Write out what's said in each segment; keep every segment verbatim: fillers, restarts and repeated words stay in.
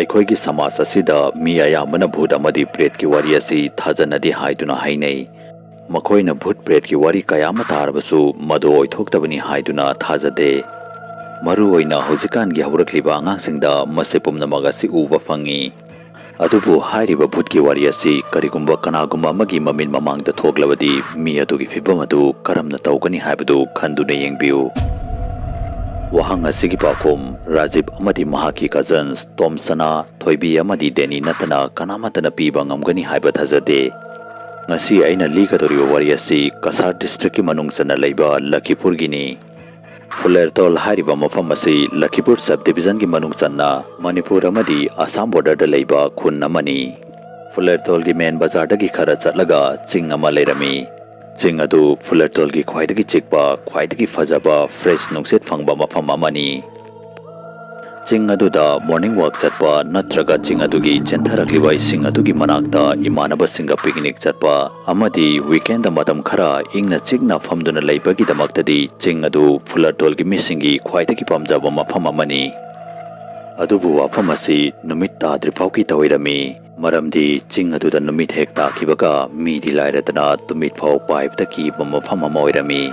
ꯑꯩꯈꯣꯏꯒꯤ ꯁꯃꯥꯖ ꯑꯁꯤꯗ ꯃꯤ ꯑꯌꯥꯝꯕꯅ ꯚꯨꯠ ꯑꯃꯗꯤ ꯄ꯭ꯔꯦꯠꯀꯤ ꯋꯥꯔꯤ ꯑꯁꯤ ꯊꯥꯖꯅꯗꯦ ꯍꯥꯏꯗꯨꯅ ꯍꯥꯏꯅꯩ꯫ ꯃꯈꯣꯏꯅ ꯚꯨꯠ ꯄ꯭ꯔꯦꯠꯀꯤ ꯋꯥꯔꯤ ꯀꯌꯥ ꯑꯃ ꯇꯥꯔꯕꯁꯨ ꯃꯗꯨ ꯑꯣꯏꯊꯣꯛꯇꯕꯅꯤ ꯍꯥꯏꯗꯨꯅ ꯊꯥꯖꯗꯦ꯫ ꯃꯔꯨꯑꯣꯏꯅ ꯍꯧꯖꯤꯛꯀꯥꯟꯒꯤ ꯍꯧꯔꯛꯂꯤꯕ ꯑꯉꯥꯡꯁꯤꯡꯗ ꯃꯁꯤ ꯄꯨꯝꯅꯃꯛ ꯑꯁꯤ ꯎꯕ ꯐꯪꯉꯤ꯫ ꯑꯗꯨꯕꯨ ꯍꯥꯏꯔꯤꯕ ꯚꯨꯠꯀꯤ ꯋꯥꯔꯤ ꯑꯁꯤ ꯀꯔꯤꯒꯨꯝꯕ ꯀꯅꯥꯒꯨꯝꯕ ꯑꯃꯒꯤ ꯃꯃꯤꯠ ꯃꯃꯥꯡꯗ ꯊꯣꯛꯂꯕꯗꯤ ꯃꯤ ꯑꯗꯨꯒꯤ ꯐꯤꯕꯝ ꯑꯗꯨ ꯀꯔꯝꯅ ꯇꯧꯒꯅꯤ ꯍꯥꯏꯕꯗꯨ ꯈꯟꯗꯨꯅ ꯌꯦꯡꯕꯤꯌꯨ꯫ ꯋꯥꯍꯪ ꯑꯁꯤꯒꯤ ꯄꯥꯎꯈꯨꯝ: ꯔꯥꯖꯤꯕ ꯑꯃꯗꯤ ꯃꯍꯥꯛꯀꯤ ꯀꯖꯟꯁ ꯇꯣꯝꯁꯅꯥ, ꯊꯣꯏꯕꯤ ꯑꯃꯗꯤ ꯗꯦꯅꯤ ꯅꯠꯇꯅ ꯀꯅꯥꯃꯠꯇꯅ ꯄꯤꯕ ꯉꯝꯒꯅꯤ ꯍꯥꯏꯕ ꯊꯥꯖꯗꯦ꯫ ꯉꯁꯤ ꯑꯩꯅ ꯂꯤꯒꯗꯧꯔꯤꯕ ꯋꯥꯔꯤ ꯑꯁꯤ ꯀꯁꯥꯔ ꯗꯤꯁꯇ꯭ꯔꯤꯛꯀꯤ ꯃꯅꯨꯡ ꯆꯟꯅ ꯂꯩꯕ ꯂꯈꯤꯄꯨꯔꯒꯤꯅꯤ꯫ ꯐꯨꯂꯦꯔꯇꯣꯜ ꯍꯥꯏꯔꯤꯕ ꯃꯐꯝ ꯑꯁꯤ ꯂꯈꯤꯄꯨꯔ ꯁꯕ ꯗꯤꯕꯤꯖꯟꯒꯤ ꯃꯅꯨꯡ ꯆꯟꯅ ꯃꯅꯤꯄꯨꯔ ꯑꯃꯗꯤ ꯑꯁꯥꯝ ꯕꯣꯔꯗꯔꯗ ꯂꯩꯕ ꯈꯨꯟ ꯑꯃꯅꯤ꯫ ꯐꯨꯂꯦꯔꯇꯣꯜꯒꯤ ꯃꯦꯟ ꯕꯖꯥꯔꯗꯒꯤ ꯈꯔ ꯆꯠꯂꯒ ꯆꯤꯡ ꯑꯃ ꯂꯩꯔꯝꯃꯤ꯫ ꯆꯤꯡ ꯑꯗꯨ ꯐꯨꯂꯦꯔꯇꯣꯜꯒꯤ ꯈ꯭ꯋꯥꯏꯗꯒꯤ ꯆꯤꯛꯄ, ꯈ꯭ꯋꯥꯏꯗꯒꯤ ꯐꯖꯕ, ꯐ꯭ꯔꯦꯁ ꯅꯨꯡꯁꯤꯠ ꯐꯪꯕ ꯃꯐꯝ ꯑꯃꯅꯤ꯫ ꯆꯤꯡ ꯑꯗꯨꯗ ꯃꯣꯔꯅꯤꯡ ꯋꯥꯛ ꯆꯠꯄ ꯅꯠꯇ꯭ꯔꯒ ꯆꯤꯡ ꯑꯗꯨꯒꯤ ꯆꯦꯟꯊꯔꯛꯂꯤꯕ ꯏꯁꯤꯡ ꯑꯗꯨꯒꯤ ꯃꯅꯥꯛꯇ ꯏꯃꯥꯟꯅꯕꯁꯤꯡꯒ ꯄꯤꯛꯅꯤꯛ ꯆꯠꯄ ꯑꯃꯗꯤ ꯋꯤꯀꯦꯟꯗ ꯃꯇꯝ ꯈꯔ ꯏꯪꯅ ꯆꯤꯛꯅ ꯐꯝꯗꯨꯅ ꯂꯩꯕꯒꯤꯗꯃꯛꯇꯗꯤ ꯆꯤꯡ ꯑꯗꯨ ꯐꯨꯂꯔꯇꯣꯜꯒꯤ ꯃꯤꯁꯤꯡꯒꯤ ꯈ꯭ꯋꯥꯏꯗꯒꯤ ꯄꯥꯝꯖꯕ ꯃꯐꯝ ꯑꯃꯅꯤ꯫ ꯑꯗꯨꯕꯨ ꯋꯥꯐꯝ ꯑꯁꯤ ꯅꯨꯃꯤꯠ ꯇꯥꯗ꯭ꯔꯤꯐꯥꯎꯒꯤ ꯇꯧꯔꯝꯃꯤ꯫ ꯃꯔꯝꯗꯤ ꯆꯤꯡ ꯑꯗꯨꯗ ꯅꯨꯃꯤꯠ ꯍꯦꯛ ꯇꯥꯈꯤꯕꯒ ꯃꯤꯗꯤ ꯂꯥꯏꯔꯗꯅ ꯇꯨꯃꯤꯠ ꯐꯥꯎ ꯄꯥꯏꯕꯗ ꯀꯤꯕ ꯃꯐꯝ ꯑꯃ ꯑꯣꯏꯔꯝꯃꯤ꯫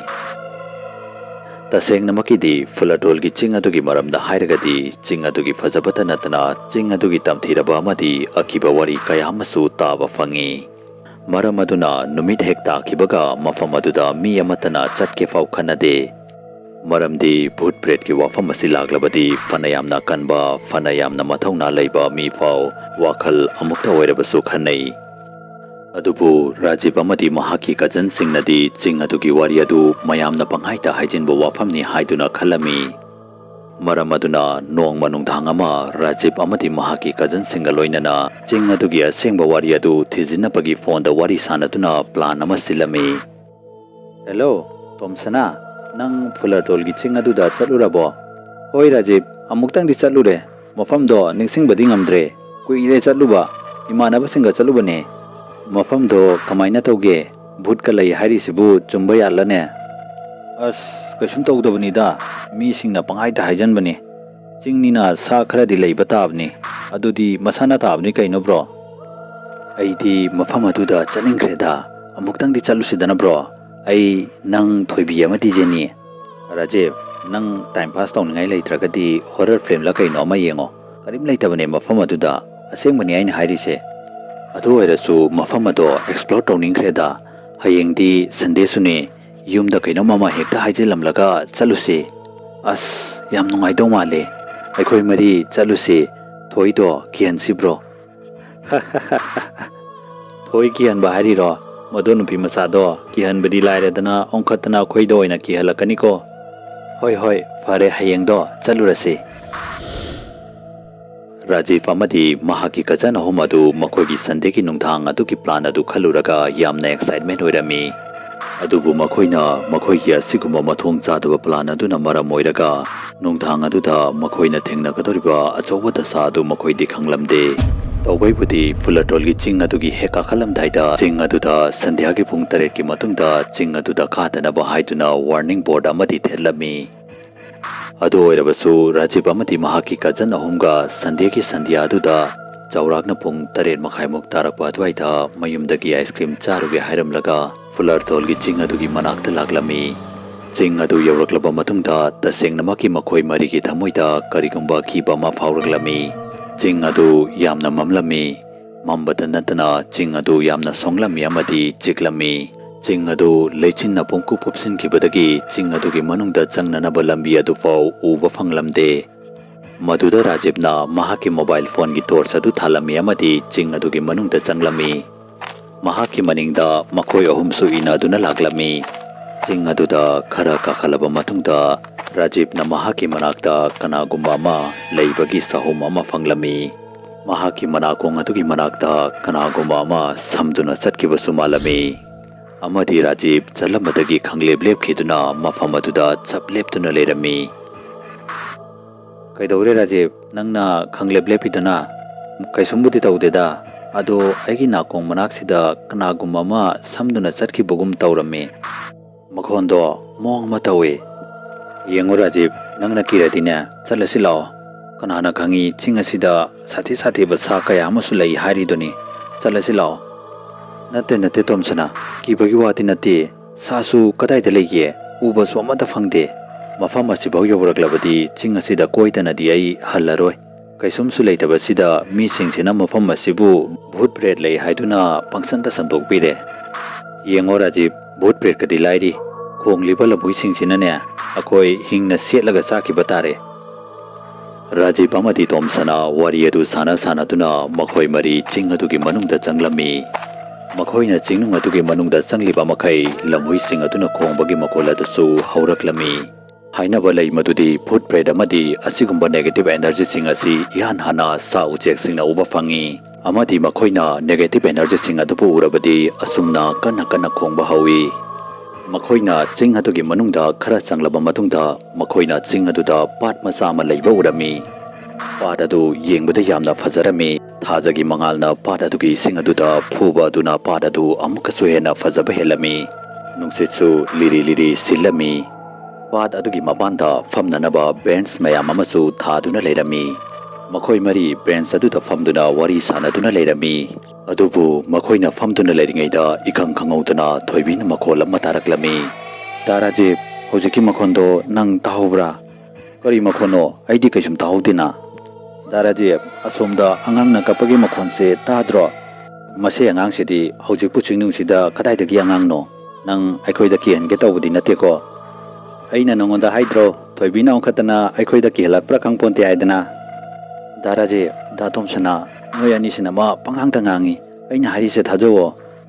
ꯇꯁꯦꯡꯅꯃꯛꯀꯤꯗꯤ ꯐꯨꯂꯔꯇꯣꯜꯒꯤ ꯆꯤꯡ ꯑꯗꯨꯒꯤ ꯃꯔꯝꯗ ꯍꯥꯏꯔꯒꯗꯤ ꯆꯤꯡ ꯑꯗꯨꯒꯤ ꯐꯖꯕꯇ ꯅꯠꯇꯅ ꯆꯤꯡ ꯑꯗꯨꯒꯤ ꯇꯝꯊꯤꯔꯕ ꯑꯃꯗꯤ ꯑꯀꯤꯕ ꯋꯥꯔꯤ ꯀꯌꯥ ꯑꯃꯁꯨ ꯇꯥꯕ ꯐꯪꯉꯤ꯫ ꯃꯔꯝ ꯑꯗꯨꯅ ꯅꯨꯃꯤꯠ ꯍꯦꯛ ꯇꯥꯈꯤꯕꯒ ꯃꯐꯝ ꯑꯗꯨꯗ ꯃꯤ ꯑꯃꯠꯇꯅ ꯆꯠꯀꯦ ꯐꯥꯎ ꯈꯟꯅꯗꯦ꯫ ꯃꯔꯝꯗꯤ ꯚꯨꯠ ꯄ꯭ꯔꯦꯠꯀꯤ ꯋꯥꯐꯝ ꯑꯁꯤ ꯂꯥꯛꯂꯕꯗꯤ ꯐꯅ ꯌꯥꯝꯅ ꯀꯟꯕ, ꯐꯅ ꯌꯥꯝꯅ ꯃꯊꯧꯅꯥ ꯂꯩꯕ ꯃꯤ ꯐꯥꯎ ꯋꯥꯈꯜ ꯑꯃꯨꯛꯇ ꯑꯣꯏꯔꯕꯁꯨ ꯈꯟꯅꯩ꯫ ꯑꯗꯨꯕꯨ ꯔꯥꯖꯤꯕ ꯑꯃꯗꯤ ꯃꯍꯥꯛꯀꯤ ꯀꯖꯟꯁꯤꯡꯅꯗꯤ ꯆꯤꯡ ꯑꯗꯨꯒꯤ ꯋꯥꯔꯤ ꯑꯗꯨ ꯃꯌꯥꯝꯅ ꯄꯪꯍꯥꯏꯇ ꯍꯥꯏꯖꯤꯟꯕ ꯋꯥꯐꯝꯅꯤ ꯍꯥꯏꯗꯨꯅ ꯈꯜꯂꯝꯃꯤ꯫ ꯃꯔꯝ ꯑꯗꯨꯅ ꯅꯣꯡꯃ ꯅꯨꯡꯗꯥꯡ ꯑꯃ ꯔꯥꯖꯤꯕ ꯑꯃꯗꯤ ꯃꯍꯥꯛꯀꯤ ꯀꯖꯟꯁꯤꯡꯒ ꯂꯣꯏꯅꯅ ꯆꯤꯡ ꯑꯗꯨꯒꯤ ꯑꯁꯦꯡꯕ ꯋꯥꯔꯤ ꯑꯗꯨ ꯊꯤꯖꯤꯟꯅꯕꯒꯤ ꯐꯣꯟꯗ ꯋꯥꯔꯤ ꯁꯥꯟꯅꯗꯨꯅ ꯄ꯭ꯂꯥꯟ ꯑꯃ ꯁꯤꯜꯂꯝꯃꯤ꯫ ꯍꯦꯜꯂꯣ, ꯇꯣꯝꯁꯅꯥ, ꯅꯪ ꯐꯨꯂꯔꯇꯣꯜꯒꯤ ꯆꯤꯡ ꯑꯗꯨꯗ ꯆꯠꯂꯨꯔꯕꯣ? ꯍꯣꯏ ꯔꯥꯖꯤꯕ, ꯑꯃꯨꯛꯇꯪꯗꯤ ꯆꯠꯂꯨꯔꯦ꯫ ꯃꯐꯝꯗꯣ ꯅꯤꯡꯁꯤꯡꯕꯗꯤ ꯉꯝꯗ꯭ꯔꯦ꯫ ꯀꯨꯏꯔꯦ ꯆꯠꯂꯨꯕ, ꯏꯃꯥꯟꯅꯕꯁꯤꯡꯒ ꯆꯠꯂꯨꯕꯅꯦ꯫ ꯃꯐꯝꯗꯣ ꯀꯃꯥꯏꯅ ꯇꯧꯒꯦ? ꯚꯨꯠꯀ ꯂꯩ ꯍꯥꯏꯔꯤꯁꯤꯕꯨ ꯆꯨꯝꯕ ꯌꯥꯠꯂꯅꯦ? ꯑꯁ, ꯀꯩꯁꯨꯝ ꯇꯧꯗꯕꯅꯤꯗ, ꯃꯤꯁꯤꯡꯅ ꯄꯪꯍꯥꯏꯗ ꯍꯥꯏꯖꯟꯕꯅꯤ꯫ ꯆꯤꯡꯅꯤꯅ ꯁꯥ ꯈꯔꯗꯤ ꯂꯩꯕ ꯇꯥꯕꯅꯤ꯫ ꯑꯗꯨꯗꯤ ꯃꯁꯥꯅ ꯇꯥꯕꯅꯤ ꯀꯩꯅꯣ, ꯕ꯭ꯔꯣ? ꯑꯩꯗꯤ ꯃꯐꯝ ꯑꯗꯨꯗ ꯆꯠꯅꯤꯡꯈ꯭ꯔꯦꯗ꯫ ꯑꯃꯨꯛꯇꯪꯗꯤ ꯆꯠꯂꯨꯁꯤꯗꯅ, ꯕ꯭ꯔꯣ꯫ ꯑꯩ, ꯅꯪ, ꯊꯣꯏꯕꯤ ꯑꯃꯗꯤ ꯖꯦꯅꯤ꯫ ꯔꯥꯖꯤꯕ, ꯅꯪ ꯇꯥꯏꯝ ꯄꯥꯁ ꯇꯧꯅꯤꯡꯉꯥꯏ ꯂꯩꯇ꯭ꯔꯒꯗꯤ ꯍꯣꯔꯔ ꯐꯤꯂꯝꯂ ꯀꯩꯅꯣ ꯑꯃ ꯌꯦꯡꯉꯣ꯫ ꯀꯔꯤꯝ ꯂꯩꯇꯕꯅꯦ ꯃꯐꯝ ꯑꯗꯨꯗ꯫ ꯑꯁꯦꯡꯕꯅꯤ ꯑꯩꯅ ꯍꯥꯏꯔꯤꯁꯦ꯫ ꯑꯗꯨ ꯑꯣꯏꯔꯁꯨ ꯃꯐꯝ ꯑꯗꯣ ꯑꯦꯛꯁꯄ꯭ꯂꯣꯔ ꯇꯧꯅꯤꯡꯈ꯭ꯔꯦꯗ꯫ ꯍꯌꯦꯡꯗꯤ ꯁꯟꯗꯦꯁꯨꯅꯦ꯫ ꯌꯨꯝꯗ ꯀꯩꯅꯣꯝ ꯑꯃ ꯍꯦꯛꯇ ꯍꯥꯏꯖꯤꯜꯂꯝꯂꯒ ꯆꯠꯂꯨꯁꯦ꯫ ꯑꯁ, ꯌꯥꯝ ꯅꯨꯡꯉꯥꯏꯗꯧ ꯃꯥꯜꯂꯦ꯫ ꯑꯩꯈꯣꯏ ꯃꯔꯤ ꯆꯠꯂꯨꯁꯦ꯫ ꯊꯣꯏꯗꯣ ꯀꯤꯍꯟꯁꯤꯕ꯭ꯔꯣ? ꯊꯣꯏ ꯀꯤꯍꯟꯕ ꯍꯥꯏꯔꯤꯔꯣ? ꯃꯗꯨ ꯅꯨꯄꯤ ꯃꯆꯥꯗꯣ ꯀꯤꯍꯟꯕꯗꯤ ꯂꯥꯏꯔꯗꯅ, ꯑꯣꯟꯈꯠꯇꯅ ꯑꯩꯈꯣꯏꯗ ꯑꯣꯏꯅ ꯀꯤꯍꯜꯂꯛꯀꯅꯤꯀꯣ꯫ ꯍꯣꯏ, ꯍꯣꯏ, ꯐꯔꯦ, ꯍꯌꯦꯡꯗꯣ ꯆꯠꯂꯨꯔꯁꯤ꯫ ꯔꯥꯖꯤꯕ ꯑꯃꯗꯤ ꯃꯍꯥꯛꯀꯤ ꯀꯖꯟ ꯑꯍꯨꯝ ꯑꯗꯨ ꯃꯈꯣꯏꯒꯤ ꯁꯟꯗꯦꯒꯤ ꯅꯨꯡꯗꯥꯡ ꯑꯗꯨꯒꯤ ꯄ꯭ꯂꯥꯟ ꯑꯗꯨ ꯈꯜꯂꯨꯔꯒ ꯌꯥꯝꯅ ꯑꯦꯛꯁꯥꯏꯠꯃꯦꯟ ꯑꯣꯏꯔꯝꯃꯤ꯫ ꯑꯗꯨꯕꯨ ꯃꯈꯣꯏꯅ ꯃꯈꯣꯏꯒꯤ ꯑꯁꯤꯒꯨꯝꯕ ꯃꯊꯣꯡ ꯆꯥꯗꯕ ꯄ꯭ꯂꯥꯟ ꯑꯗꯨꯅ ꯃꯔꯝ ꯑꯣꯏꯔꯒ ꯅꯨꯡꯗꯥꯡ ꯑꯗꯨꯗ ꯃꯈꯣꯏꯅ ꯊꯦꯡꯅꯒꯗꯧꯔꯤꯕ ꯑꯆꯧꯕ ꯗꯁꯥ ꯑꯗꯨ ꯃꯈꯣꯏꯗꯤ ꯈꯪꯂꯝꯗꯦ꯫ ꯇꯧꯕꯩꯕꯨꯗꯤ ꯐꯨꯂꯔꯇꯣꯜꯒꯤ ꯆꯤꯡ ꯑꯗꯨꯒꯤ ꯍꯦꯛ ꯀꯥꯈꯠꯂꯝꯗꯥꯏꯗ ꯆꯤꯡ ꯑꯗꯨꯗ ꯁꯟꯙ꯭ꯌꯥꯒꯤ ꯄꯨꯡ ꯇꯔꯦꯠꯀꯤ ꯃꯇꯨꯡꯗ ꯆꯤꯡ ꯑꯗꯨꯗ ꯀꯥꯗꯅꯕ ꯍꯥꯏꯗꯨꯅ ꯋꯥꯔꯅꯤꯡ ꯕꯣꯔꯗ ꯑꯃꯗꯤ ꯊꯦꯠꯂꯝꯃꯤ꯫ ꯑꯗꯨ ꯑꯣꯏꯔꯕꯁꯨ ꯔꯥꯖꯤꯕ ꯑꯃꯗꯤ ꯃꯍꯥꯛꯀꯤ ꯀꯖꯟ ꯑꯍꯨꯝꯒ ꯁꯟꯙ꯭ꯌꯥꯒꯤ ꯁꯟꯙ꯭ꯌꯥ ꯑꯗꯨꯗ ꯆꯥꯎꯔꯥꯛꯅ ꯄꯨꯡ ꯇꯔꯦꯠ ꯃꯈꯥꯏꯃꯨꯛ ꯇꯥꯔꯛꯄ ꯑꯗꯨꯋꯥꯏꯗ ꯃꯌꯨꯝꯗꯒꯤ ꯑꯥꯏꯁ ꯀ꯭ꯔꯤꯝ ꯆꯥꯔꯨꯒꯦ ꯍꯥꯏꯔꯝꯂꯒ ꯐꯨꯂꯔꯇꯣꯜꯒꯤ ꯆꯤꯡ ꯑꯗꯨꯒꯤ ꯃꯅꯥꯛꯇ ꯂꯥꯛꯂꯝꯃꯤ꯫ ꯆꯤꯡ ꯑꯗꯨ ꯌꯧꯔꯛꯂꯕ ꯃꯇꯨꯡꯗ ꯇꯁꯦꯡꯅꯃꯛꯀꯤ ꯃꯈꯣꯏ ꯃꯔꯤꯒꯤ ꯊꯃꯣꯏꯗ ꯀꯔꯤꯒꯨꯝꯕ ꯑꯀꯤꯕ ꯑꯃ ꯐꯥꯎꯔꯛꯂꯝꯃꯤ꯫ ꯆꯤꯡ ꯑꯗꯨ ꯌꯥꯝꯅ ꯃꯝꯂꯝꯃꯤ꯫ ꯃꯝꯕꯇ ꯅꯠꯇꯅ ꯆꯤꯡ ꯑꯗꯨ ꯌꯥꯝꯅ ꯁꯣꯡꯂꯝꯃꯤ ꯑꯃꯗꯤ ꯆꯤꯛꯂꯝꯃꯤ꯫ ꯆꯤꯡ ꯑꯗꯨ ꯂꯩꯆꯤꯟꯅ ꯄꯨꯡꯀꯨꯞ ꯀꯨꯞꯁꯤꯟꯈꯤꯕꯗꯒꯤ ꯆꯤꯡ ꯑꯗꯨꯒꯤ ꯃꯅꯨꯡꯗ ꯆꯪꯅꯅꯕ ꯂꯝꯕꯤ ꯑꯗꯨꯐꯥꯎ ꯎꯕ ꯐꯪꯂꯝꯗꯦ꯫ ꯃꯗꯨꯗ ꯔꯥꯖꯤꯕꯅ ꯃꯍꯥꯛꯀꯤ ꯃꯣꯕꯥꯏꯜ ꯐꯣꯟꯒꯤ ꯇꯣꯔꯆ ꯑꯗꯨ ꯊꯥꯜꯂꯝꯃꯤ ꯑꯃꯗꯤ ꯆꯤꯡ ꯑꯗꯨꯒꯤ ꯃꯅꯨꯡꯗ ꯆꯪꯂꯝꯃꯤ꯫ ꯃꯍꯥꯛꯀꯤ ꯃꯅꯤꯡꯗ ꯃꯈꯣꯏ ꯑꯍꯨꯝꯁꯨ ꯏꯟꯅꯗꯨꯅ ꯂꯥꯛꯂꯝꯃꯤ꯫ ꯆꯤꯡ ꯑꯗꯨꯗ ꯈꯔ ꯀꯥꯈꯠꯂꯕ ꯃꯇꯨꯡꯗ ꯔꯥꯖꯤꯕꯅ ꯃꯍꯥꯛꯀꯤ ꯃꯅꯥꯛꯇ ꯀꯅꯥꯒꯨꯝꯕ ꯑꯃ ꯂꯩꯕꯒꯤ ꯆꯍꯨꯝ ꯑꯃ ꯐꯪꯂꯝꯃꯤ꯫ ꯃꯍꯥꯛꯀꯤ ꯃꯅꯥꯀꯣꯡ ꯑꯗꯨꯒꯤ ꯃꯅꯥꯛꯇ ꯀꯅꯥꯒꯨꯝꯕ ꯑꯃ ꯁꯝꯗꯨꯅ ꯆꯠꯈꯤꯕꯁꯨ ꯃꯥꯜꯂꯝꯃꯤ꯫ ꯑꯃꯗꯤ ꯔꯥꯖꯤꯕ ꯆꯠꯂꯝꯕꯗꯒꯤ ꯈꯪꯂꯦꯞ ꯂꯦꯞꯈꯤꯗꯨꯅ ꯃꯐꯝ ꯑꯗꯨꯗ ꯆꯞ ꯂꯦꯞꯇꯨꯅ ꯂꯩꯔꯝꯃꯤ꯫ "ꯀꯩꯗꯧꯔꯦ ꯔꯥꯖꯤꯕ? ꯅꯪꯅ ꯈꯪꯂꯦꯞ ꯂꯦꯞꯄꯤꯗꯨꯅ?" "ꯀꯩꯁꯨꯝꯕꯨꯗꯤ ꯇꯧꯗꯦꯗ꯫ ꯑꯗꯣ ꯑꯩꯒꯤ ꯅꯥꯀꯣꯡ ꯃꯅꯥꯛꯁꯤꯗ ꯀꯅꯥꯒꯨꯝꯕ ꯑꯃ ꯁꯝꯗꯨꯅ ꯆꯠꯈꯤꯕꯒꯨꯝ ꯇꯧꯔꯝꯃꯤ꯫ ꯃꯈꯣꯟꯗꯣ ꯃꯑꯣꯡ ꯑꯃ ꯇꯧꯏ꯫ ꯌꯦꯡꯉꯨ ꯔꯥꯖꯤꯕ, "ꯅꯪꯅ ꯀꯤꯔꯗꯤꯅꯦ, ꯆꯠꯂꯁꯤ ꯂꯥꯛꯑꯣ꯫ ꯀꯅꯥꯅ ꯈꯪꯉꯤ, ꯆꯤꯡ ꯑꯁꯤꯗ ꯁꯥꯊꯤ ꯁꯥꯊꯤꯕ ꯁꯥ ꯀꯌꯥ ꯑꯃꯁꯨ ꯂꯩ ꯍꯥꯏꯔꯤꯗꯨꯅꯤ꯫ ꯆꯠꯂꯁꯤ ꯂꯥꯛꯑꯣ꯫" "ꯅꯠꯇꯦ, ꯅꯠꯇꯦ, ꯇꯣꯝꯁꯅꯥ, ꯀꯤꯕꯒꯤ ꯋꯥꯗꯤ ꯅꯠꯇꯦ꯫ ꯁꯥꯁꯨ ꯀꯗꯥꯏꯗ ꯂꯩꯒꯦ? ꯎꯕꯁꯨ ꯑꯃꯠꯇ ꯐꯪꯗꯦ꯫ ꯃꯐꯝ ꯑꯁꯤꯐꯥꯎ ꯌꯧꯔꯛꯂꯕꯗꯤ ꯆꯤꯡ ꯑꯁꯤꯗ ꯀꯣꯏꯗꯅꯗꯤ ꯑꯩ ꯍꯜꯂꯔꯣꯏ꯫ ꯀꯩꯁꯨꯝꯁꯨ ꯂꯩꯇꯕꯁꯤꯗ ꯃꯤꯁꯤꯡꯁꯤꯅ ꯃꯐꯝ ꯑꯁꯤꯕꯨ ꯚꯨꯠ ꯄ꯭ꯔꯦꯠ ꯂꯩ ꯍꯥꯏꯗꯨꯅ ꯄꯪꯁꯟꯗ ꯁꯟꯗꯣꯛꯄꯤꯔꯦ꯫ ꯌꯦꯡꯉꯣ ꯔꯥꯖꯤꯞ, ꯚꯨꯠ ꯄ꯭ꯔꯦꯠꯀꯗꯤ ꯂꯥꯏꯔꯤ, ꯈꯣꯡꯂꯤꯕ ꯂꯝꯍꯨꯏꯁꯤꯡꯁꯤꯅꯅꯦ, ꯑꯩꯈꯣꯏ ꯍꯤꯡꯅ ꯁꯦꯠꯂꯒ ꯆꯥꯈꯤꯕ ꯇꯥꯔꯦ꯫" ꯔꯥꯖꯤꯞ ꯑꯃꯗꯤ ꯇꯣꯝꯁꯅꯥ ꯋꯥꯔꯤ ꯑꯗꯨ ꯁꯥꯟꯅ ꯁꯥꯟꯅꯗꯨꯅ ꯃꯈꯣꯏ ꯃꯔꯤ ꯆꯤꯡ ꯑꯗꯨꯒꯤ ꯃꯅꯨꯡꯗ ꯆꯪꯂꯝꯃꯤ꯫ ꯃꯈꯣꯏꯅ ꯆꯤꯡꯅꯨꯡ ꯑꯗꯨꯒꯤ ꯃꯅꯨꯡꯗ ꯆꯪꯂꯤꯕ ꯃꯈꯩ ꯂꯝꯍꯨꯏꯁꯤꯡ ꯑꯗꯨꯅ ꯈꯣꯡꯕꯒꯤ ꯃꯈꯣꯜ ꯑꯗꯨꯁꯨ ꯍꯧꯔꯛꯂꯝꯃꯤ꯫ ꯍꯥꯏꯅꯕ ꯂꯩ ꯃꯗꯨꯗꯤ ꯚꯨꯠ ꯄ꯭ꯔꯦꯠ ꯑꯃꯗꯤ ꯑꯁꯤꯒꯨꯝꯕ negative energy ꯁꯤꯡ ꯑꯁꯤ ꯏꯍꯥꯟ ꯍꯥꯟꯅ ꯁꯥ ꯎꯆꯦꯛꯁꯤꯡꯅ ꯎꯕ ꯐꯪꯏ, ꯑꯃꯗꯤ ꯃꯈꯣꯏꯅ negative energy ꯁꯤꯡ ꯑꯗꯨꯕꯨ ꯎꯔꯕꯗꯤ ꯑꯁꯨꯝꯅ ꯀꯟꯅ ꯀꯟꯅ ꯈꯣꯡꯕ ꯍꯧꯏ꯫ ꯃꯈꯣꯏꯅ ꯆꯤꯡ ꯑꯗꯨꯒꯤ ꯃꯅꯨꯡꯗ ꯈꯔ ꯆꯪꯂꯕ ꯃꯇꯨꯡꯗ ꯃꯈꯣꯏꯅ ꯆꯤꯡ ꯑꯗꯨꯗ ꯄꯥꯠ ꯃꯆꯥ ꯑꯃ ꯂꯩꯕ ꯎꯔꯝꯃꯤ꯫ ꯄꯥꯠ ꯑꯗꯨ ꯌꯦꯡꯕꯗ ꯌꯥꯝꯅ ꯐꯖꯔꯝꯃꯤ꯫ ꯊꯥꯖꯒꯤ ꯃꯉꯥꯜꯅ ꯄꯥꯠ ꯑꯗꯨꯒꯤ ꯏꯁꯤꯡ ꯑꯗꯨꯗ ꯐꯨꯕ ꯑꯗꯨꯅ ꯄꯥꯠ ꯑꯗꯨ ꯑꯃꯨꯛꯀꯁꯨ ꯍꯦꯟꯅ ꯐꯖꯕ ꯍꯦꯜꯂꯝꯃꯤ꯫ ꯅꯨꯡꯁꯤꯠꯁꯨ ꯂꯤꯔꯤ ꯂꯤꯔꯤ ꯁꯤꯜꯂꯝꯃꯤ꯫ ꯄꯥꯠ ꯑꯗꯨꯒꯤ ꯃꯄꯥꯟꯗ ꯐꯝꯅꯅꯕ ꯕꯦꯟꯆ ꯃꯌꯥꯝ ꯑꯃꯁꯨ ꯊꯥꯗꯨꯅ ꯂꯩꯔꯝꯃꯤ꯫ ꯃꯈꯣꯏ ꯃꯔꯤ ꯕꯦꯟꯆ ꯑꯗꯨꯗ ꯐꯝꯗꯨꯅ ꯋꯥꯔꯤ ꯁꯥꯟꯅꯗꯨꯅ ꯂꯩꯔꯝꯃꯤ꯫ ꯑꯗꯨꯕꯨ ꯃꯈꯣꯏꯅ ꯐꯝꯗꯨꯅ ꯂꯩꯔꯤꯉꯩꯗ ꯏꯈꯪ ꯈꯪꯍꯧꯗꯅ ꯊꯣꯏꯕꯤꯅ ꯃꯈꯣꯜ ꯑꯃ ꯇꯥꯔꯛꯂꯝꯃꯤ꯫ "ꯗꯥ ꯔꯥꯖꯤꯞ, ꯍꯧꯖꯤꯛꯀꯤ ꯃꯈꯣꯟꯗꯣ ꯅꯪ ꯇꯥꯍꯧꯕ꯭ꯔꯥ?" "ꯀꯔꯤ ꯃꯈꯣꯟꯅꯣ? ꯑꯩꯗꯤ ꯀꯩꯁꯨꯝ ꯇꯥꯍꯧꯗꯦꯅ꯫" "ꯗꯥ ꯔꯥꯖꯤꯞ, ꯑꯁꯣꯝꯗ ꯑꯉꯥꯡꯅ ꯀꯞꯄꯒꯤ ꯃꯈꯣꯟꯁꯦ ꯇꯥꯗ꯭ꯔꯣ? ꯃꯁꯤ ꯑꯉꯥꯡꯁꯤꯗꯤ ꯍꯧꯖꯤꯛꯄꯨ ꯆꯤꯡꯅꯨꯡꯁꯤꯗ ꯀꯗꯥꯏꯗꯒꯤ ꯑꯉꯥꯡꯅꯣ? ꯅꯪ ꯑꯩꯈꯣꯏꯗ ꯀꯤꯍꯟꯒꯦ ꯇꯧꯕꯗꯤ ꯅꯠꯇꯦꯀꯣ?" "ꯑꯩꯅ ꯅꯉꯣꯟꯗ ꯍꯥꯏꯗ꯭ꯔꯣ, ꯊꯣꯏꯕꯤꯅ ꯑꯣꯟꯈꯠꯇꯅ ꯑꯩꯈꯣꯏꯗ ꯀꯤꯍꯜꯂꯛꯄ꯭ꯔꯥ ꯈꯪꯄꯣꯟꯇꯦ ꯍꯥꯏꯗꯅ?" "ꯗꯥ ꯔꯥꯖꯤꯞ, ꯗꯥ ꯇꯣꯝꯁꯅꯥ, ꯅꯣꯏ ꯑꯅꯤꯁꯤꯅ ꯃꯥ ꯄꯉꯥꯡꯗ ꯉꯥꯡꯉꯤ꯫ ꯑꯩꯅ ꯍꯥꯏꯔꯤꯁꯦ ꯊꯥꯖꯧꯋꯣ꯫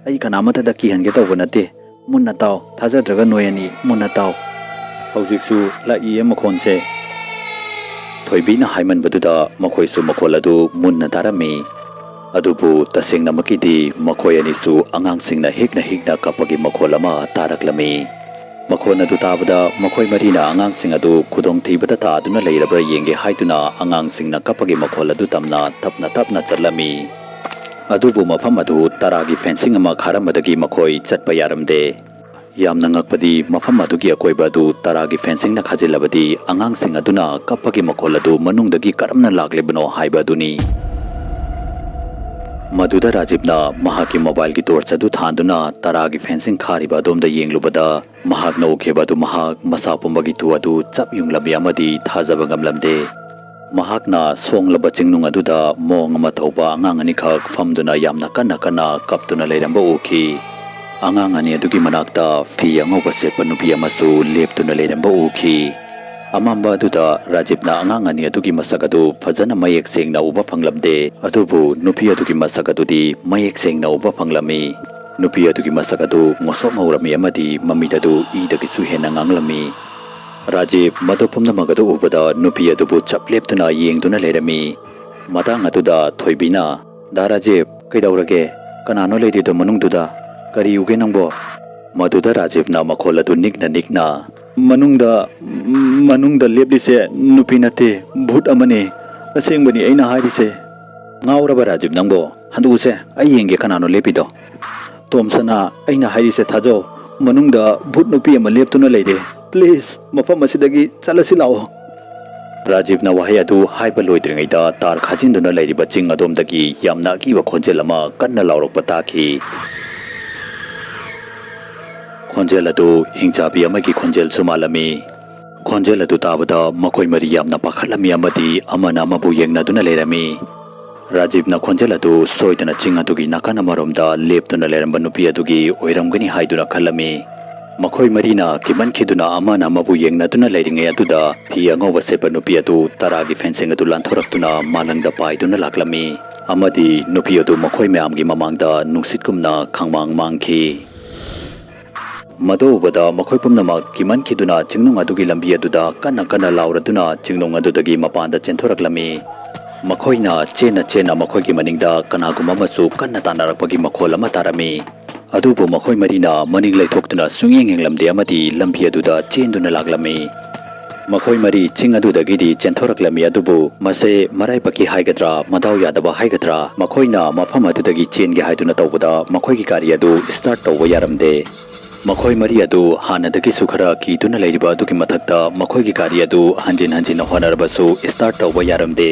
ꯑꯩ ꯀꯅꯥꯃꯠꯇꯗ ꯀꯤꯍꯟꯒꯦ ꯇꯧꯕ ꯅꯠꯇꯦ꯫ ꯃꯨꯟꯅ ꯇꯥꯎ, ꯊꯥꯖꯗ꯭ꯔꯒ ꯅꯣꯏ ꯑꯅꯤ ꯃꯨꯟꯅ ꯇꯥꯎ꯫ ꯍꯧꯖꯤꯛꯁꯨ ꯂꯥꯛꯏꯌꯦ ꯃꯈꯣꯟꯁꯦ꯫" ꯊꯣꯏꯕꯤꯅ ꯍꯥꯏꯃꯟꯕꯗꯨꯗ ꯃꯈꯣꯏꯁꯨ ꯃꯈꯣꯜ ꯑꯗꯨ ꯃꯨꯟꯅ ꯇꯥꯔꯝꯃꯤ꯫ ꯑꯗꯨꯕꯨ ꯇꯁꯦꯡꯅꯃꯛꯀꯤꯗꯤ ꯃꯈꯣꯏ ꯑꯅꯤꯁꯨ ꯑꯉꯥꯡꯁꯤꯡꯅ ꯍꯤꯛꯅ ꯍꯤꯛꯅ ꯀꯞꯄꯒꯤ ꯃꯈꯣꯜ ꯑꯃ ꯇꯥꯔꯛꯂꯝꯃꯤ꯫ ꯃꯈꯣꯟ ꯑꯗꯨ ꯇꯥꯕꯗ ꯃꯈꯣꯏ ꯃꯔꯤꯅ ꯑꯉꯥꯡꯁꯤꯡ ꯑꯗꯨ ꯈꯨꯗꯣꯡꯊꯤꯕꯗ ꯇꯥꯗꯨꯅ ꯂꯩꯔꯕ꯭ꯔꯥ ꯌꯦꯡꯒꯦ ꯍꯥꯏꯗꯨꯅ ꯑꯉꯥꯡꯁꯤꯡꯅ ꯀꯞꯄꯒꯤ ꯃꯈꯣꯜ ꯑꯗꯨ ꯇꯝꯅ ꯇꯞꯅ ꯇꯞꯅ ꯆꯠꯂꯝꯃꯤ꯫ ꯑꯗꯨꯕꯨ ꯃꯐꯝ ꯑꯗꯨ ꯇꯔꯥꯒꯤ fencing ꯑꯃ ꯈꯥꯔꯝꯕꯗꯒꯤ ꯃꯈꯣꯏ ꯆꯠꯄ ꯌꯥꯔꯝꯗꯦ꯫ ꯌꯥꯝꯅ ꯉꯛꯄꯗꯤ ꯃꯐꯝ ꯑꯗꯨꯒꯤ ꯑꯀꯣꯏꯕ ꯑꯗꯨ ꯇꯔꯥꯒꯤ ꯐꯦꯟꯁꯤꯡꯅ ꯈꯥꯖꯤꯜꯂꯕꯗꯤ ꯑꯉꯥꯡꯁꯤꯡ ꯑꯗꯨꯅ ꯀꯞꯄꯒꯤ ꯃꯈꯣꯜ ꯑꯗꯨ ꯃꯅꯨꯡꯗꯒꯤ ꯀꯔꯝꯅ ꯂꯥꯛꯂꯤꯕꯅꯣ ꯍꯥꯏꯕ ꯑꯗꯨꯅꯤ꯫ ꯃꯗꯨꯗ ꯔꯥꯖꯤꯕꯅ ꯃꯍꯥꯛꯀꯤ ꯃꯣꯕꯥꯏꯜꯒꯤ ꯇꯣꯔꯆ ꯑꯗꯨ ꯊꯥꯟꯗꯨꯅ ꯇꯔꯥꯒꯤ ꯐꯦꯟꯁꯤꯡ ꯈꯥꯔꯤꯕ ꯑꯗꯣꯝꯗ ꯌꯦꯡꯂꯨꯕꯗ, ꯃꯍꯥꯛꯅ ꯎꯈꯤꯕ ꯑꯗꯨ ꯃꯍꯥꯛ ꯃꯁꯥ ꯄꯨꯝꯕꯒꯤ ꯇꯨ ꯑꯗꯨ ꯆꯞ ꯌꯨꯡꯂꯝꯃꯤ ꯑꯃꯗꯤ ꯊꯥꯖꯕ ꯉꯝꯂꯝꯗꯦ꯫ ꯃꯍꯥꯛꯅ ꯁꯣꯡꯂꯕ ꯆꯤꯡꯅꯨꯡ ꯑꯗꯨꯗ ꯃꯣꯡ ꯑꯃ ꯊꯧꯕ ꯑꯉꯥꯡ ꯑꯅꯤꯈꯛ ꯐꯝꯗꯨꯅ ꯌꯥꯝꯅ ꯀꯟꯅ ꯀꯟꯅ ꯀꯞꯇꯨꯅ ꯂꯩꯔꯝꯕ ꯎꯈꯤ꯫ ꯑꯉꯥꯡ ꯑꯅꯤ ꯑꯗꯨꯒꯤ ꯃꯅꯥꯛꯇ ꯐꯤ ꯑꯉꯧꯕ ꯁꯦꯠꯄ ꯅꯨꯄꯤ ꯑꯃꯁꯨ ꯂꯦꯞꯇꯨꯅ ꯂꯩꯔꯝꯕ ꯎꯈꯤ꯫ ꯑꯃꯝꯕ ꯑꯗꯨꯗ ꯔꯥꯖꯤꯕꯅ ꯑꯉꯥꯡ ꯑꯅꯤ ꯑꯗꯨꯒꯤ ꯃꯁꯛ ꯑꯗꯨ ꯐꯖꯅ ꯃꯌꯦꯛ ꯁꯦꯡꯅ ꯎꯕ ꯐꯪꯂꯝꯗꯦ, ꯑꯗꯨꯕꯨ ꯅꯨꯄꯤ ꯑꯗꯨꯒꯤ ꯃꯁꯛ ꯑꯗꯨꯗꯤ ꯃꯌꯦꯛ ꯁꯦꯡꯅ ꯎꯕ ꯐꯪꯂꯝꯃꯤ꯫ ꯅꯨꯄꯤ ꯑꯗꯨꯒꯤ ꯃꯁꯛ ꯑꯗꯨ ꯉꯧꯁꯣꯛ ꯉꯧꯔꯝꯃꯤ ꯑꯃꯗꯤ ꯃꯃꯤꯠ ꯑꯗꯨ ꯏꯗꯒꯤꯁꯨ ꯍꯦꯟꯅ ꯉꯥꯡꯂꯝꯃꯤ꯫ ꯔꯥꯖꯤꯕ ꯃꯗꯨ ꯄꯨꯝꯅꯃꯛ ꯑꯗꯨ ꯎꯕꯗ ꯅꯨꯄꯤ ꯑꯗꯨꯕꯨ ꯆꯞ ꯂꯦꯞꯇꯨꯅ ꯌꯦꯡꯗꯨꯅ ꯂꯩꯔꯝꯃꯤ꯫ ꯃꯇꯥꯡ ꯑꯗꯨꯗ ꯊꯣꯏꯕꯤꯅ, "ꯗꯥ ꯔꯥꯖꯤꯕ, ꯀꯩꯗꯧꯔꯒꯦ? ꯀꯅꯥꯅꯣ ꯂꯩꯔꯤꯗꯣ ꯃꯅꯨꯡꯗꯨꯗ? ꯀꯔꯤ ꯎꯒꯦ ꯅꯪꯕꯣ?" ꯃꯗꯨꯗ ꯔꯥꯖꯤꯕꯅ ꯃꯈꯣꯜ ꯑꯗꯨ ꯅꯤꯛꯅ ꯅꯤꯛꯅ, "ꯃꯅꯨꯡꯗ, ꯃꯅꯨꯡꯗ ꯂꯦꯞꯂꯤꯁꯦ ꯅꯨꯄꯤ ꯅꯠꯇꯦ, ꯚꯨꯠ ꯑꯃꯅꯤ꯫ ꯑꯁꯦꯡꯕꯅꯤ ꯑꯩꯅ ꯍꯥꯏꯔꯤꯁꯦ꯫" "ꯉꯥꯎꯔꯕ ꯔꯥꯖꯤꯕ ꯅꯪꯕꯣ? ꯍꯟꯗꯣꯛꯎꯁꯦ, ꯑꯩ ꯌꯦꯡꯒꯦ ꯀꯅꯥꯅꯣ ꯂꯦꯞꯄꯤꯗꯣ꯫" "ꯇꯣꯝꯁꯅꯥ, ꯑꯩꯅ ꯍꯥꯏꯔꯤꯁꯦ ꯊꯥꯖꯧ, ꯃꯅꯨꯡꯗ ꯚꯨꯠ ꯅꯨꯄꯤ ꯑꯃ ꯂꯦꯞꯇꯨꯅ ꯂꯩꯔꯦ꯫ ꯄ꯭ꯂꯤꯖ, ꯃꯐꯝ ꯑꯁꯤꯗꯒꯤ ꯆꯠꯂꯁꯤ ꯂꯥꯛꯑꯣ꯫" ꯔꯥꯖꯤꯕꯅ ꯋꯥꯍꯩ ꯑꯗꯨ ꯍꯥꯏꯕ ꯂꯣꯏꯗ꯭ꯔꯤꯉꯩꯗ ꯇꯥꯔ ꯈꯥꯖꯤꯟꯗꯨꯅ ꯂꯩꯔꯤꯕ ꯆꯤꯡ ꯑꯗꯣꯝꯗꯒꯤ ꯌꯥꯝꯅ ꯑꯀꯤꯕ ꯈꯣꯟꯖꯦꯜ ꯑꯃ ꯀꯟꯅ ꯂꯥꯎꯔꯛꯄ ꯇꯥꯈꯤ꯫ ꯈꯣꯟꯖꯦꯜ ꯑꯗꯨ ꯍꯤꯡꯆꯥꯕꯤ ꯑꯃꯒꯤ ꯈꯣꯟꯖꯦꯜꯁꯨ ꯃꯥꯜꯂꯝꯃꯤ꯫ ꯈꯣꯟꯖꯦꯜ ꯑꯗꯨ ꯇꯥꯕꯗ ꯃꯈꯣꯏ ꯃꯔꯤ ꯌꯥꯝꯅ ꯄꯥꯈꯠꯂꯝꯃꯤ ꯑꯃꯗꯤ ꯑꯃꯅ ꯑꯃꯕꯨ ꯌꯦꯡꯅꯗꯨꯅ ꯂꯩꯔꯝꯃꯤ꯫ ꯔꯥꯖꯤꯕꯅ ꯈꯣꯟꯖꯦꯜ ꯑꯗꯨ ꯁꯣꯏꯗꯅ ꯆꯤꯡ ꯑꯗꯨꯒꯤ ꯅꯥꯀꯟ ꯑꯃꯔꯣꯝꯗ ꯂꯦꯞꯇꯨꯅ ꯂꯩꯔꯝꯕ ꯅꯨꯄꯤ ꯑꯗꯨꯒꯤ ꯑꯣꯏꯔꯝꯒꯅꯤ ꯍꯥꯏꯗꯨꯅ ꯈꯜꯂꯝꯃꯤ꯫ ꯃꯈꯣꯏ ꯃꯔꯤꯅ ꯀꯤꯃꯟꯈꯤꯗꯨꯅ ꯑꯃꯅ ꯑꯃꯕꯨ ꯌꯦꯡꯅꯗꯨꯅ ꯂꯩꯔꯤꯉꯩ ꯑꯗꯨꯗ ꯐꯤ ꯑꯉꯧꯕ ꯁꯦꯠꯄ ꯅꯨꯄꯤ ꯑꯗꯨ ꯇꯔꯥꯒꯤ ꯐꯦꯟꯁꯤꯡ ꯑꯗꯨ ꯂꯥꯟꯊꯣꯔꯛꯇꯨꯅ ꯃꯥꯂꯪꯗ ꯄꯥꯏꯗꯨꯅ ꯂꯥꯛꯂꯝꯃꯤ ꯑꯃꯗꯤ ꯅꯨꯄꯤ ꯑꯗꯨ ꯃꯈꯣꯏ ꯃꯌꯥꯝꯒꯤ ꯃꯃꯥꯡꯗ ꯅꯨꯡꯁꯤꯠꯀꯨꯝꯅ ꯈꯪꯃꯥꯡ ꯃꯥꯡꯈꯤ꯫ ꯃꯗꯨ ꯎꯕꯗ ꯃꯈꯣꯏ ꯄꯨꯝꯅꯃꯛ ꯀꯤꯃꯟꯈꯤꯗꯨꯅ ꯆꯤꯡꯅꯨꯡ ꯑꯗꯨꯒꯤ ꯂꯝꯕꯤ ꯑꯗꯨꯗ ꯀꯟꯅ ꯀꯟꯅ ꯂꯥꯎꯔꯗꯨꯅ ꯆꯤꯡꯅꯨꯡ ꯑꯗꯨꯗꯒꯤ ꯃꯄꯥꯟꯗ ꯆꯦꯟꯊꯣꯔꯛꯂꯝꯃꯤ꯫ ꯃꯈꯣꯏꯅ ꯆꯦꯟꯅ ꯆꯦꯟꯅ ꯃꯈꯣꯏꯒꯤ ꯃꯅꯤꯡꯗ ꯀꯅꯥꯒꯨꯝꯕ ꯑꯃꯁꯨ ꯀꯟꯅ ꯇꯥꯟꯅꯔꯛꯄꯒꯤ ꯃꯈꯣꯜ ꯑꯃ ꯇꯥꯔꯝꯃꯤ꯫ ꯑꯗꯨꯕꯨ ꯃꯈꯣꯏ ꯃꯔꯤꯅ ꯃꯅꯤꯡ ꯂꯩꯊꯣꯛꯇꯨꯅ ꯁꯨꯡꯌꯦꯡ ꯌꯦꯡꯂꯝꯗꯦ ꯑꯃꯗꯤ ꯂꯝꯕꯤ ꯑꯗꯨꯗ ꯆꯦꯟꯗꯨꯅ ꯂꯥꯛꯂꯝꯃꯤ꯫ ꯃꯈꯣꯏ ꯃꯔꯤ ꯆꯤꯡ ꯑꯗꯨꯗꯒꯤꯗꯤ ꯆꯦꯟꯊꯣꯔꯛꯂꯝꯃꯤ, ꯑꯗꯨꯕꯨ ꯃꯁꯦ ꯃꯔꯥꯏꯕꯛꯀꯤ ꯍꯥꯏꯒꯗ꯭ꯔꯥ, ꯃꯗꯥꯎ ꯌꯥꯗꯕ ꯍꯥꯏꯒꯗ꯭ꯔꯥ, ꯃꯈꯣꯏꯅ ꯃꯐꯝ ꯑꯗꯨꯗꯒꯤ ꯆꯦꯟꯒꯦ ꯍꯥꯏꯗꯨꯅ ꯇꯧꯕꯗ ꯃꯈꯣꯏꯒꯤ ꯒꯥꯔꯤ ꯑꯗꯨ ꯁ꯭ꯇꯥꯔꯠ ꯇꯧꯕ ꯌꯥꯔꯝꯗꯦ꯫ ꯃꯈꯣꯏ ꯃꯔꯤ ꯑꯗꯨ ꯍꯥꯟꯅꯗꯒꯤꯁꯨ ꯈꯔ ꯀꯤꯗꯨꯅ ꯂꯩꯔꯤꯕ ꯑꯗꯨꯒꯤ ꯃꯊꯛꯇ ꯃꯈꯣꯏꯒꯤ ꯒꯥꯔꯤ ꯑꯗꯨ ꯍꯟꯖꯤꯟ ꯍꯟꯖꯤꯟꯅ ꯍꯣꯠꯅꯔꯕꯁꯨ start ꯇꯧꯕ ꯌꯥꯔꯝꯗꯦ꯫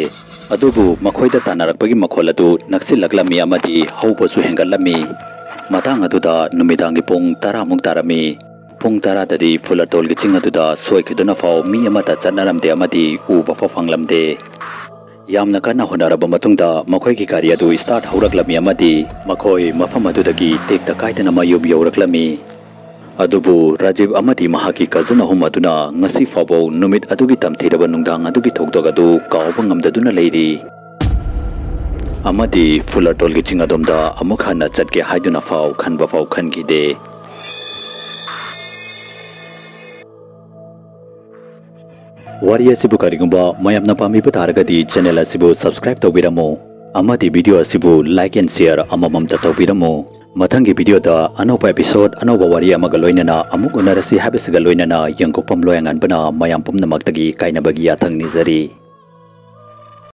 ꯑꯗꯨꯕꯨ ꯃꯈꯣꯏꯗ ꯇꯥꯟꯅꯔꯛꯄꯒꯤ ꯃꯈꯣꯜ ꯑꯗꯨ ꯅꯛꯁꯤꯜꯂꯛꯂꯝꯃꯤ ꯑꯃꯗꯤ ꯍꯧꯕꯁꯨ ꯍꯦꯟꯒꯠꯂꯝꯃꯤ꯫ ꯃꯇꯥꯡ ꯑꯗꯨꯗ ꯅꯨꯃꯤꯗꯥꯡꯒꯤ ꯄꯨꯡ ꯇꯔꯥꯃꯨꯛ ꯇꯥꯔꯝꯃꯤ꯫ ꯄꯨꯡ ꯇꯔꯥꯗꯗꯤ ꯐꯨꯂꯔꯇꯣꯜꯒꯤ ꯆꯤꯡ ꯑꯗꯨꯗ ꯁꯣꯏꯈꯤꯗꯨꯅ ꯐꯥꯎ ꯃꯤ ꯑꯃꯠꯇ ꯆꯠꯅꯔꯝꯗꯦ ꯑꯃꯗꯤ ꯎꯕ ꯐꯥꯎ ꯐꯪꯂꯝꯗꯦ꯫ ꯌꯥꯝꯅ ꯀꯟꯅ ꯍꯣꯠꯅꯔꯕ ꯃꯇꯨꯡꯗ ꯃꯈꯣꯏꯒꯤ ꯒꯥꯔꯤ ꯑꯗꯨ start ꯍꯧꯔꯛꯂꯝꯃꯤ ꯑꯃꯗꯤ ꯃꯈꯣꯏ ꯃꯐꯝ ꯑꯗꯨꯗꯒꯤ ꯇꯦꯛꯇ ꯀꯥꯏꯗꯅ ꯃꯌꯨꯝ ꯌꯧꯔꯛꯂꯝꯃꯤ꯫ ꯑꯗꯨꯕꯨ ꯔꯥꯖꯤꯕ ꯑꯃꯗꯤ ꯃꯍꯥꯛꯀꯤ cousin ꯑꯍꯨꯝ ꯑꯗꯨꯅ ꯉꯁꯤ ꯐꯥꯎꯕ ꯅꯨꯃꯤꯠ ꯑꯗꯨꯒꯤ ꯇꯝꯊꯤꯔꯕ ꯅꯨꯡꯗꯥꯡ ꯑꯗꯨꯒꯤ ꯊꯧꯗꯣꯛ ꯑꯗꯨ ꯀꯥꯎꯕ ꯉꯝꯗꯗꯨꯅ ꯂꯩꯔꯤ꯫ ꯑꯃꯗꯤ ꯐꯨꯂꯔꯇꯣꯜꯒꯤ ꯆꯤꯡ ꯑꯗꯣꯝꯗ ꯑꯃꯨꯛ ꯍꯟꯅ ꯆꯠꯀꯦ ꯍꯥꯏꯗꯨꯅ ꯐꯥꯎ ꯈꯟꯕ ꯐꯥꯎ ꯈꯟꯈꯤꯗꯦ꯫ ꯋꯥꯔꯤ ꯑꯁꯤꯕꯨ ꯀꯔꯤꯒꯨꯝꯕ ꯃꯌꯥꯝꯅ ꯄꯥꯝꯕꯤꯕ ꯇꯥꯔꯒꯗꯤ channel ꯑꯁꯤꯕꯨ subscribe ꯇꯧꯕꯤꯔꯝꯃꯨ ꯑꯃꯗꯤ video ꯑꯁꯤꯕꯨ like and share ꯑꯃꯃꯝꯇ ꯇꯧꯕꯤꯔꯝꯃꯨ꯫ ꯃꯊꯪꯒꯤ video ꯗ ꯑꯅꯧꯕ episode, ꯑꯅꯧꯕ ꯋꯥꯔꯤ ꯑꯃꯒ ꯂꯣꯏꯅꯅ ꯑꯃꯨꯛ ꯎꯅꯔꯁꯤ ꯍꯥꯏꯕꯁꯤꯒ ꯂꯣꯏꯅꯅ ꯌꯦꯡꯒꯣꯛꯄꯝ ꯂꯣꯌꯥꯉꯥꯟꯕꯅ ꯃꯌꯥꯝ ꯄꯨꯝꯅꯃꯛꯇꯒꯤ ꯀꯥꯏꯅꯕꯒꯤ ꯌꯥꯊꯪ ꯅꯤꯖꯔꯤ꯫